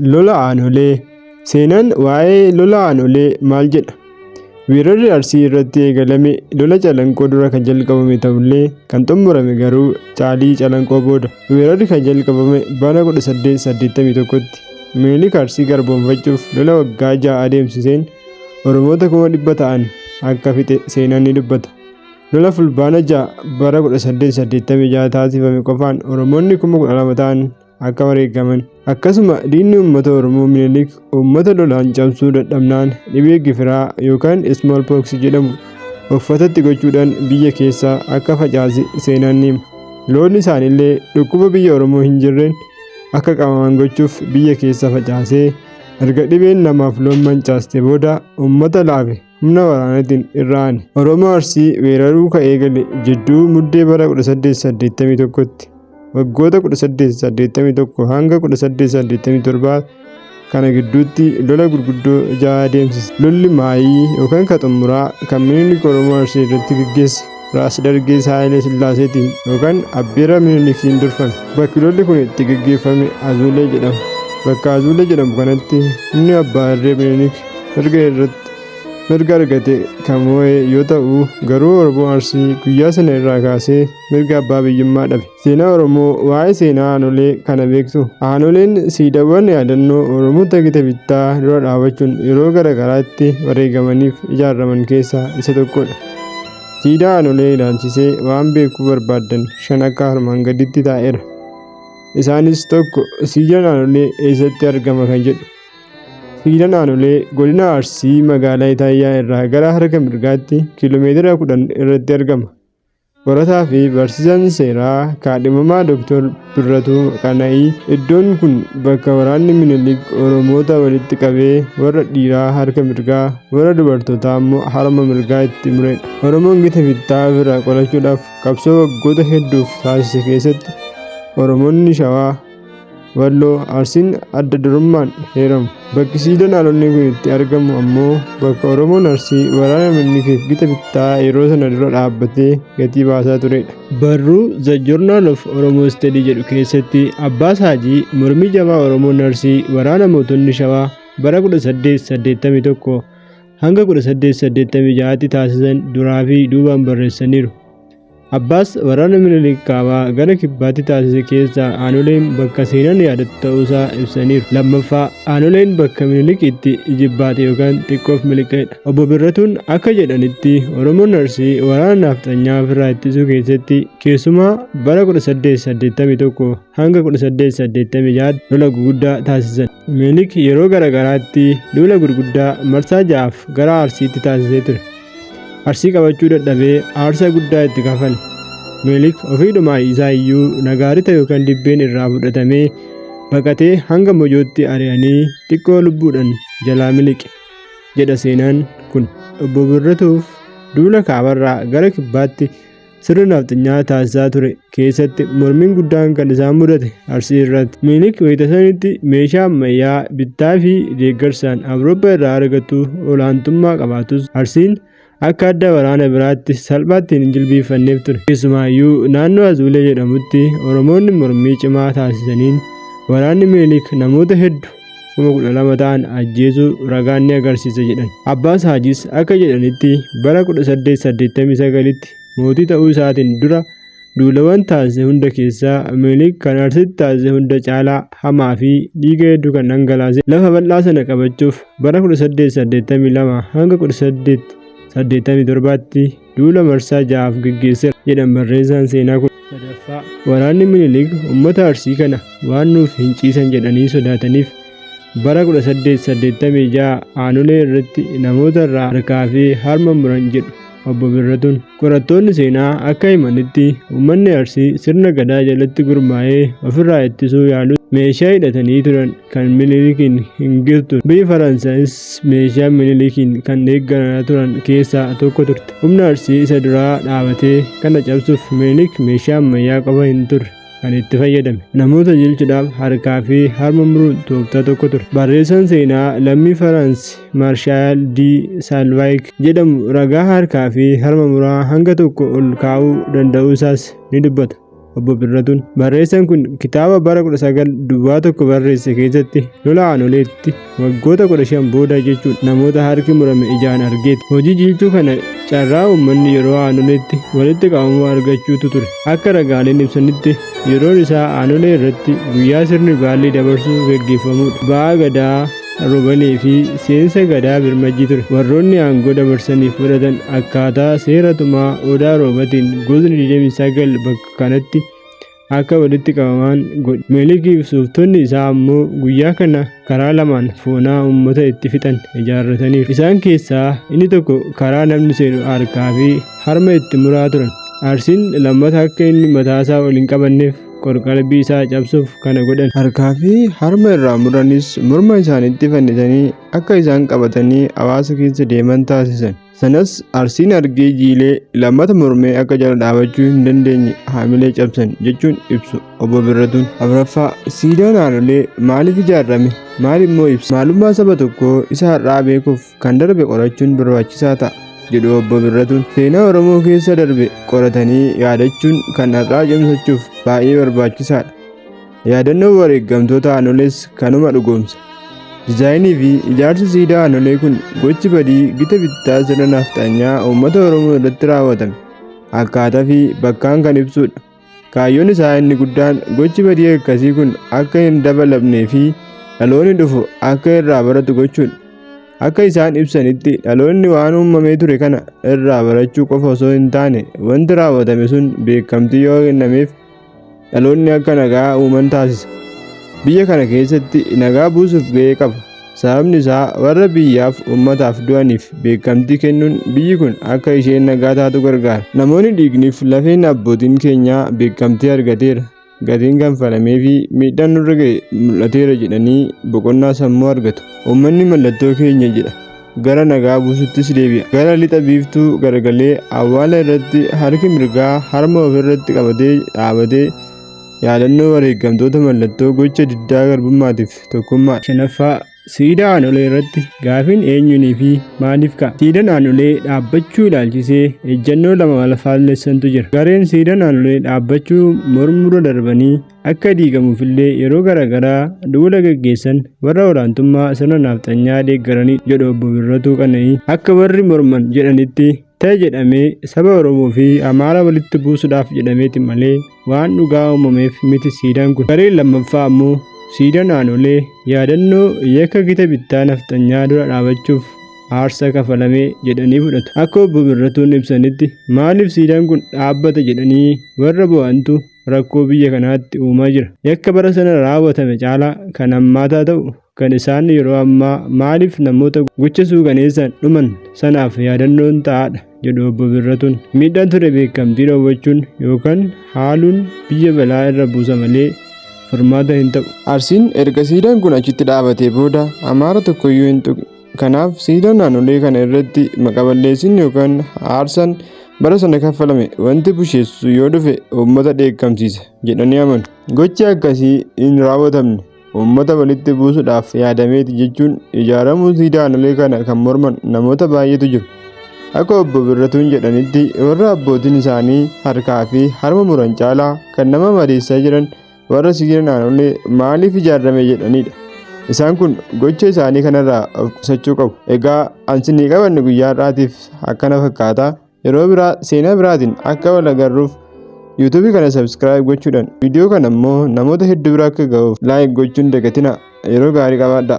Lola Aanolee. Seenaan waa'ee lola Aanolee maal jedha? Weerarri Arsii irratti eegalame lola Calanqoo dura kan jalqabame ta'ullee kan xumurame garuu Caalii Calanqoo booda. Weerarri kan jalqabame bara 1881tti. Minilik Arsii garboomfachuuf lola waggaa 6 adeemsiseen Oromoota 100,000 ta'an akka fixe seenaan ni dubbata. Lola Fulbaana 6 bara 1886 taasifame qofaan Oromoonni 12,000 ta'an akka wareegaman. Akkasuma diinni uummata Oromoo Minilik uummata lolaan cabsuu dadhabnaan dhibee gifiraa yookaan smallpox jedhamu uffatatti gochuudhaan biyya keessa akka facaase seenaan ni hima. Loon isaaniillee dhukkuba biyya Oromoo hin jirreen akka qabaman gochuuf biyya keessa facaasee erga dhibeen namaaf loon mancaaste booda uummata laafe humna waraanaatiin irra aane. Oromoo Arsii weeraruu ka eegale jidduu Muddee bara 1881tti. Waggoota 1881 hanga 1887 kana gidduutti lola gurguddoo 6 adeemsise. Lolli maayii yookaan ka xumuraa kan Minilik Oromoo Arsii irratti gaggeesse Raas Dargee Saahilee Sillaaseetiin yookaan Abbeeraa Minilikiin durfame. Bakki lolli kun itti gaggeeffame Azuulee jedhama. Bakka Azuulee jedhamu kanatti humni abbaa irree Minilik mirga irratti mirga argate kan moo'e yoo ta'u, garuu Oromoo Arsii guyyaa sana irraa kaasee mirga abbaa biyyummaa dhabe. Seenaa Oromoo waa'ee seenaa Aanolee kana beektu? Aanoleen siidawwan yaadannoo Oromoota gita bittaa dura dhaabachuun yeroo gara garaatti wareegamaniif ijaaraman keessaa isa tokkodha. Siidaa Aanolee ilaalchisee waan beekuu barbaaddan 5 akka armaan gaditti taa'eera. Isaanis 1. Siidaan Aanolee eessatti argama kan jedhu. Siidaan Aanolee godina Arsii magaalaa Itaayyaa irraa gara harka mirgaatti kiiloomeetira 10 irratti argama. Qorataa fi barsiisaan seeraa kaadhimamaa Dr. Birratuu Qana'ii iddoon kun bakka waraanni Minilik Oromoota walitti qabee warra dhiiraa harka mirgaa, warra dubartootaa immoo harma mirgaa itti muredha. Oromoon gita bittaa ofirraa qolachuudhaaf qabsoo waggoota hedduuf taasise keessatti Oromoonni Shawaa, Walloo, Arsiin adda durummaan heeramu. Bakki siidaan Aanolee kun itti argamu ammoo bakka Oromoon Arsii waraana Minilikiif gita bittaa yeroo sana dura dhaabbatee gatii baasaa turedha. Barruu The Journal of Oromo Study jedhu keessatti Abbaas Haajii mormii jabaa Oromoon Arsii waraana mootonni Shawaa bara 1881 hanga 1886tti taasisan duraa fi duubaan barreessaniiru. Abbaas waraana Minilik kaabaa gara kibbaatti taasise keessaa Aanoleen bakka seenaan yaadatu ta'uusaa ibsaniiru. Lammaffaa, Aanoleen bakka Minilik itti ijibbaate yookaan xiqqoof miliqeedha. Obbo Birratuun akka jedhanitti Oromoon Arsii waraana naafxanyaa ofirraa ittisuu keessatti keessumaa bara 1881 hanga 1886 lola guguddaa taasisan. Minilik yeroo garagaraatti duula gurguddaa marsaa 6f gara Arsiitti taasisee ture. Arsii qabachuu dadhabee aarsaa guddaa itti kafale. Minilik ofiidhuma isaa iyyuu nagaarita yookaan dibbeen irraa fudhatamee baqatee hanga Mojootti ari'anii xiqqoo lubbuudhaan jalaa miliqe jedha seenaan kun. Obbo Birratuuf duula kaabarraa gara kibbaatti sirna nafxanyaa taasisaa ture keessatti mormiin guddaan kan isaan mudate Arsii irratti. Minilik wayita sanitti meeshaa ammayyaa bittaa fi deeggarsaan Awurooppaa irraa argatu olaantummaa qabaatus Arsiin akka adda waraana biraatti salphaatti hin jilbiiffanneef ture. Keessumaayyuu naannoo Azuulee jedhamutti Oromoonni mormii cimaa taasisaniin waraanni Minilik namoota heddu 12,000 ta'an ajjeesuu ragaan ni agarsiisa jedhan. Abbaas Haajis akka jedhanitti bara 1889tti mootii ta'uu isaatiin dura duulawwan taasise hunda keessaa Minilik kan Arsiitti taasise hunda caalaa hamaa fi dhiiga hedduu kan dhangalaase lafa bal'aa sana qabachuuf bara 1882 hanga 1887tti duula marsaa 6f geggeesseera jedhan barreessaan seenaa kun. Sadaffaa, waraanni Minilik uummata Arsii kana waan nuuf hin ciisan jedhanii sodaataniif bara 1886 Aanolee irratti namoota irraa harkaa fi harma muran jedhu Obbo Birratuun. Qorattoonni seenaa akka himanitti uummanni Arsii sirna Gadaa jalatti gurmaa'ee ofirraa ittisuu yaalus meeshaa hidhatanii turan kan Minilikiin hin gitu. Biyyi Faransaayis meeshaa Minilikiin kan deeggaraa turan keessaa tokko turte. Humna Arsii isa duraa dhaabatee kana cabsuuf Minilik meeshaa ammayyaa qofa hin turre kan itti fayyadame. Namoota jilchuudhaaf harkaa fi harma muruun tooftaa tokko ture. Barreessaan seenaa lammii Faransi Maarshaal D. Saalvaayik jedhamu ragaa harkaa fi harma muraa hanga tokko ol kaa'uu danda'uu isaas ni dubbata. Obbo Birratuun. Barreessaan kun kitaaba bara 1901 barreesse keessatti lola Aanoleetti waggoota 15 booda jechuun namoota harki murame ijaan argeeti. Hojii jiilchuu kana carraa uummanni yeroo Aanoleetti walitti qabamuu argachuutu ture. Akka ragaaleen ibsanitti yeroon isaa Aanolee irratti guyyaa sirni baallii dabarsuu gaggeeffamudha. Ba'aa Gadaa Robalee fi seensa Gadaa Birmajjii ture. Warroonni aangoo dabarsaniif fudhatan akkaataa seera tumaa Odaa Roobatiin gosni 29 bakka kanatti akka walitti qabaman godhe. Minilikii fi suuftonni isaa ammoo guyyaa kana karaa lamaan foonaa uummata itti fixan ijaarrataniiru. Isaan keessaa inni tokko karaa namni seenu harkaa fi harma itti muraa turan. Arsiin lammata akka inni mataasaa ol hin qabanneef qorqalbii isaa cabsuuf kana godhan. Harkaa fi harma irraa muranis morma isaaniitti fannisanii akka isaan qabatanii hawaasa keessa deeman taasisan. Sanas Arsiin argee jiilee lammata mormee akka jala dhaabachuu hin dandeenye haamilee cabsan jechuun ibsu Obbo Birratuun. Afuraffaa, siidaan Aanolee maaliif ijaarame? Maal immoo ibsa? Maalummaa saba tokkoo isa har'aa beekuuf kan darbe qorachuun barbaachisaa ta'a jedhu Obbo Birratuun. Seenaa Oromoo keessa darbe qoratanii yaadachuun kan har'aa cimsachuuf baay'ee barbaachisaadha. Yaadannoo wareeggamtoota Aanolees kanuma dhugoomsa. Dizaayinii fi ijaarsi siidaa Aanolee kun gochi badii gita bittaa sirna nafxanyaa uummata Oromoo irratti raawwatame akkaataa fi bakkaan kan ibsudha. Kaayyoon isaa inni guddaan gochi badii akkasii kun akka hin dabalamnee fi dhaloonni dhufu akka irraa baratu gochuudha. Akka isaan ibsanitti dhaloonni waan uumamee ture kana irraa barachuu qofa osoo hin taane wanti raawwatame sun beekamtii yoo kennameef dhaloonni akka nagaa uuman taasisa. Biyya kana keessatti nagaa buusuuf ga'ee qaba. Sababni isaa warra biyyaaf uummataaf du'aniif beekamtii kennuun biyyi kun akka isheen nagaa taatu gargaara. Namoonni dhiigniif lafeen abbootiin keenyaa beekamtii argateera. Gatiin kanfalamee fi miidhaan nurra ga'e mul'ateera jedhanii boqonnaa sammuu argatu. Uummanni mallattoo keenya jedha. Gara nagaa buusuttis deebi'a. Gara lixa biiftuu garagalee awwaala irratti harki mirgaa harma ofirratti qabatee dhaabatee yaadannoo wareeggamtoota mallattoo gocha diddaa garbummaatiif tokkummaa. Shanaffaa, siidaa Aanolee irratti gaafiin eenyuunii fi maaliif ka'a? Siidaan Aanolee dhaabbachuu ilaalchisee ejjennoo lama wal faallessantu jira. Gareen siidaan Aanolee dhaabbachuu mormurra darbanii akka diigamuufillee yeroo garaagaraa duula gaggeessan warra olaantummaa sirna nafxanyaa deeggaranii jedhu Obbo Birratuu Qana'ii. Akka warri morman jedhanitti ta'e jedhamee saba Oromoo fi Amaara walitti buusuudhaaf jedhameeti malee waan dhugaa uumameef miti siidaan kun. Gareen lammaffaa ammoo siidaan Aanolee yaadannoo yakka gita bittaa nafxanyaa dura dhaabachuuf aarsaa kafalamee jedhanii fudhatu. Akka Obbo Birratuun ibsanitti maaliif siidaan kun dhaabbata jedhanii warra bo'antu rakkoo biyya kanaatti uumaa jira. Yakka bara sana raawwatame caalaa kan hammaataa ta'u kan isaan yeroo ammaa maaliif namoota gocha suukaneessaan dhuman sanaaf yaadannoon ta'aadha jedhu Obbo Birratuun. Miidhaan ture beekamtii dhoowwachuun yookaan haaluun biyya balaa irra buusa malee furmaata hin ta'u. Arsiin erga siidaan kun achitti dhaabatee booda Amaara tokkoyyuu hin tuqne. Kanaaf siidaan Aanolee kana irratti maqaballeessiin yookaan aarsaan bara sana kaffalame wanti busheessu yoo dhufe uummata dheekkamsiisa jedhanii amanu. Gochi akkasii hin raawwatamne uummata walitti buusuudhaaf yaadameeti jechuun ijaaramuu siidaa Aanolee kana kan morman namoota baay'eetu jiru. Akka Obbo Birratuun jedhanitti warra abbootiin isaanii harkaa fi harma muran caalaa kan nama madeessaa jiran warra siidaan Aanolee maaliif ijaarame jedhanidha. Isaan kun gocha isaanii kanarraa of qusachuu qabu. Egaa ansinii qabanne guyyaa har'aatiif akkana fakkaata. Yeroo biraa seenaa biraatiin akka wal agarruuf yuutuubii kana subscribe gochuudhaan viidiyoo kana immoo namoota hedduu bira akka ga'uuf like gochuun dagatina. Yeroo gaarii qabaadhaa.